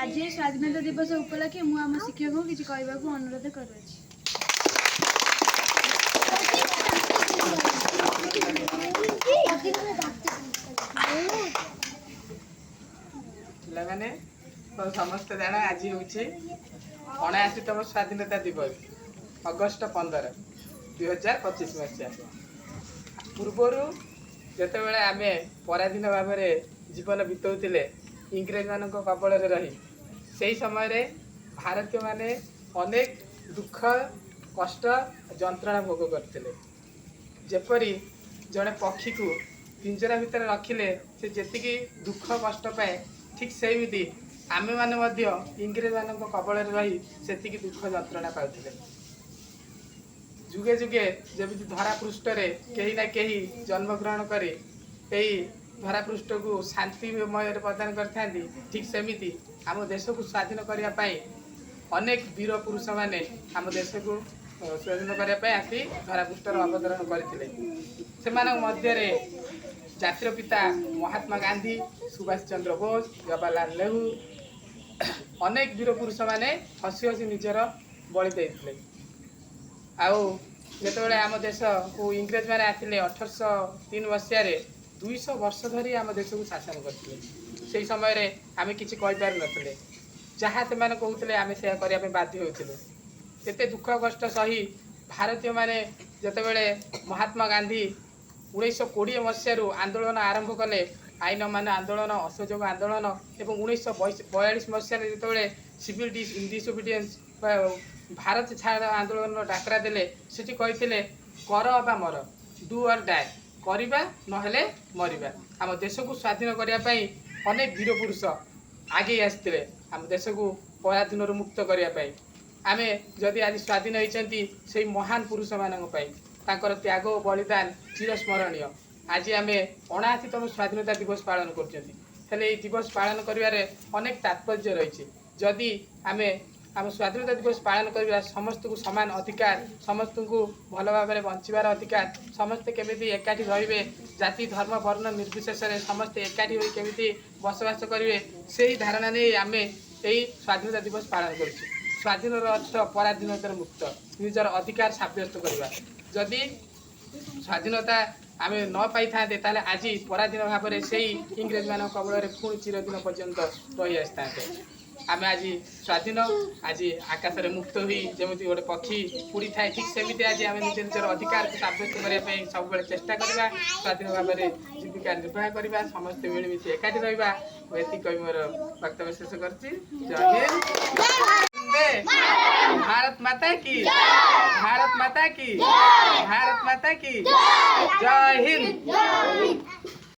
ଆଜି ଏହି ସ୍ୱାଧୀନତା ଦିବସ ଉପଲକ୍ଷେ ମୁଁ ଆମ ଶିକ୍ଷକଙ୍କୁ କିଛି କହିବାକୁ ଅନୁରୋଧ କରୁଅଛି। ପିଲାମାନେ ତ ସମସ୍ତେ ଜାଣ, ଆଜି ହେଉଛି 79ତମ ସ୍ୱାଧୀନତା ଦିବସ, ଅଗଷ୍ଟ 15, 2025 ମସିହା। ପୂର୍ବରୁ ଯେତେବେଳେ ଆମେ ପରାଧୀନ ଭାବରେ ଜୀବନ ବିତାଉଥିଲେ ଇଂରେଜମାନଙ୍କ କବଳରେ ରହି, ସେହି ସମୟରେ ଭାରତୀୟମାନେ ଅନେକ ଦୁଃଖ, କଷ୍ଟ, ଯନ୍ତ୍ରଣା ଭୋଗ କରିଥିଲେ। ଯେପରି ଜଣେ ପକ୍ଷୀକୁ ପିଞ୍ଜରା ଭିତରେ ରଖିଲେ ସେ ଯେତିକି ଦୁଃଖ କଷ୍ଟ ପାଏ, ଠିକ୍ ସେମିତି ଆମେମାନେ ମଧ୍ୟ ଇଂରେଜମାନଙ୍କ କବଳରେ ରହି ସେତିକି ଦୁଃଖ ଯନ୍ତ୍ରଣା ପାଉଥିଲେ। ଯୁଗେ ଯୁଗେ ଯେମିତି ଧରାପୃଷ୍ଠରେ କେହି ନା କେହି ଜନ୍ମଗ୍ରହଣ କରି ଏହି ଧରାପୃଷ୍ଠକୁ ଶାନ୍ତିମୟରେ ପ୍ରଦାନ କରିଥାନ୍ତି, ଠିକ୍ ସେମିତି ଆମ ଦେଶକୁ ସ୍ୱାଧୀନ କରିବା ପାଇଁ ଅନେକ ବୀର ପୁରୁଷମାନେ ଆମ ଦେଶକୁ ସ୍ୱାଧୀନ କରିବା ପାଇଁ ଆସି ଧରାପୃଷ୍ଠରେ ଅବତରଣ କରିଥିଲେ। ସେମାନଙ୍କ ମଧ୍ୟରେ ଜାତିର ପିତା ମହାତ୍ମା ଗାନ୍ଧୀ, ସୁଭାଷ ଚନ୍ଦ୍ର ବୋଷ, ଜବାହରଲାଲ ନେହେରୁ, ଅନେକ ବୀର ପୁରୁଷମାନେ ହସି ହସି ନିଜର ବଳି ଦେଇଥିଲେ। ଆଉ ଯେତେବେଳେ ଆମ ଦେଶକୁ ଇଂରେଜମାନେ ଆସିଲେ 1803 ମସିହାରେ, 200 ବର୍ଷ ଧରି ଆମ ଦେଶକୁ ଶାସନ କରିଥିଲେ। ସେହି ସମୟରେ ଆମେ କିଛି କହିପାରୁନଥିଲେ। ଯାହା ସେମାନେ କହୁଥିଲେ, ଆମେ ସେୟା କରିବା ପାଇଁ ବାଧ୍ୟ ହେଉଥିଲୁ। ଏତେ ଦୁଃଖ କଷ୍ଟ ସହି ଭାରତୀୟମାନେ ଯେତେବେଳେ ମହାତ୍ମା ଗାନ୍ଧୀ 1920 ମସିହାରୁ ଆନ୍ଦୋଳନ ଆରମ୍ଭ କଲେ, ଆଇନ ଅମାନ୍ୟ ଆନ୍ଦୋଳନ, ଅସହଯୋଗ ଆନ୍ଦୋଳନ ଏବଂ 1942 ମସିହାରେ ଯେତେବେଳେ ସିଭିଲ୍ ଡିସଓବିଡ଼ିଏନ୍ସ ବା ଭାରତ ଛାଡ଼ ଆନ୍ଦୋଳନର ଡାକରା ଦେଲେ, ସେଠି କହିଥିଲେ କର ବା ମର, ଡୁ ଅର୍ ଡାଏ, କରିବା ନହେଲେ ମରିବା। ଆମ ଦେଶକୁ ସ୍ୱାଧୀନ କରିବା ପାଇଁ ଅନେକ ବୀର ପୁରୁଷ ଆଗେଇ ଆସିଥିଲେ ଆମ ଦେଶକୁ ପରାଧୀନରୁ ମୁକ୍ତ କରିବା ପାଇଁ। ଆମେ ଯଦି ଆଜି ସ୍ୱାଧୀନ ହେଇଛନ୍ତି, ସେଇ ମହାନ ପୁରୁଷମାନଙ୍କ ପାଇଁ। ତାଙ୍କର ତ୍ୟାଗ ଓ ବଳିଦାନ ଚିରସ୍ମରଣୀୟ। ଆଜି ଆମେ 79ତମ ସ୍ୱାଧୀନତା ଦିବସ ପାଳନ କରୁଛନ୍ତି। ହେଲେ ଏହି ଦିବସ ପାଳନ କରିବାରେ ଅନେକ ତାତ୍ପର୍ଯ୍ୟ ରହିଛି। ଯଦି ଆମେ ଆମ ସ୍ୱାଧୀନତା ଦିବସ ପାଳନ କରିବା, ସମସ୍ତଙ୍କୁ ସମାନ ଅଧିକାର, ସମସ୍ତଙ୍କୁ ଭଲ ଭାବରେ ବଞ୍ଚିବାର ଅଧିକାର, ସମସ୍ତେ କେମିତି ଏକାଠି ରହିବେ, ଜାତି, ଧର୍ମ, ବର୍ଣ୍ଣ ନିର୍ବିଶେଷରେ ସମସ୍ତେ ଏକାଠି ହୋଇ କେମିତି ବସବାସ କରିବେ, ସେହି ଧାରଣା ନେଇ ଆମେ ଏହି ସ୍ୱାଧୀନତା ଦିବସ ପାଳନ କରୁଛୁ। ସ୍ୱାଧୀନର ଅର୍ଥ ପରାଧୀନତାର ମୁକ୍ତ, ନିଜର ଅଧିକାର ସାବ୍ୟସ୍ତ କରିବା। ଯଦି ସ୍ୱାଧୀନତା ଆମେ ନ ପାଇଥାନ୍ତେ, ତାହେଲେ ଆଜି ପରାଧୀନ ଭାବରେ ସେଇ ଇଂରେଜମାନଙ୍କ କବଳରେ ପୁଣି ଚିରଦିନ ପର୍ଯ୍ୟନ୍ତ ରହି ଆସିଥାନ୍ତେ। ଆମେ ଆଜି ସ୍ୱାଧୀନ। ଆଜି ଆକାଶରେ ମୁକ୍ତ ହୋଇ ଯେମିତି ଗୋଟେ ପକ୍ଷୀ ଉଡ଼ିଥାଏ, ଠିକ୍ ସେମିତି ଆଜି ଆମେ ନିଜ ନିଜର ଅଧିକାରକୁ ସାବ୍ୟସ୍ତ କରିବା ପାଇଁ ସବୁବେଳେ ଚେଷ୍ଟା କରିବା। ସ୍ୱାଧୀନ ଭାବରେ ଜୀବିକା ନିର୍ବାହ କରିବା। ସମସ୍ତେ ମିଳିମିଶି ଏକାଠି ରହିବା। ମୁଁ ଏତିକି କହି ମୋର ବକ୍ତବ୍ୟ ଶେଷ କରୁଛି। ଜୟ ହିନ୍ଦ। ବନ୍ଦେ ଭାରତ ମାତା କି, ଭାରତ ମାତା କି, ଭାରତ ମାତା କି। ଜୟ ହିନ୍ଦ।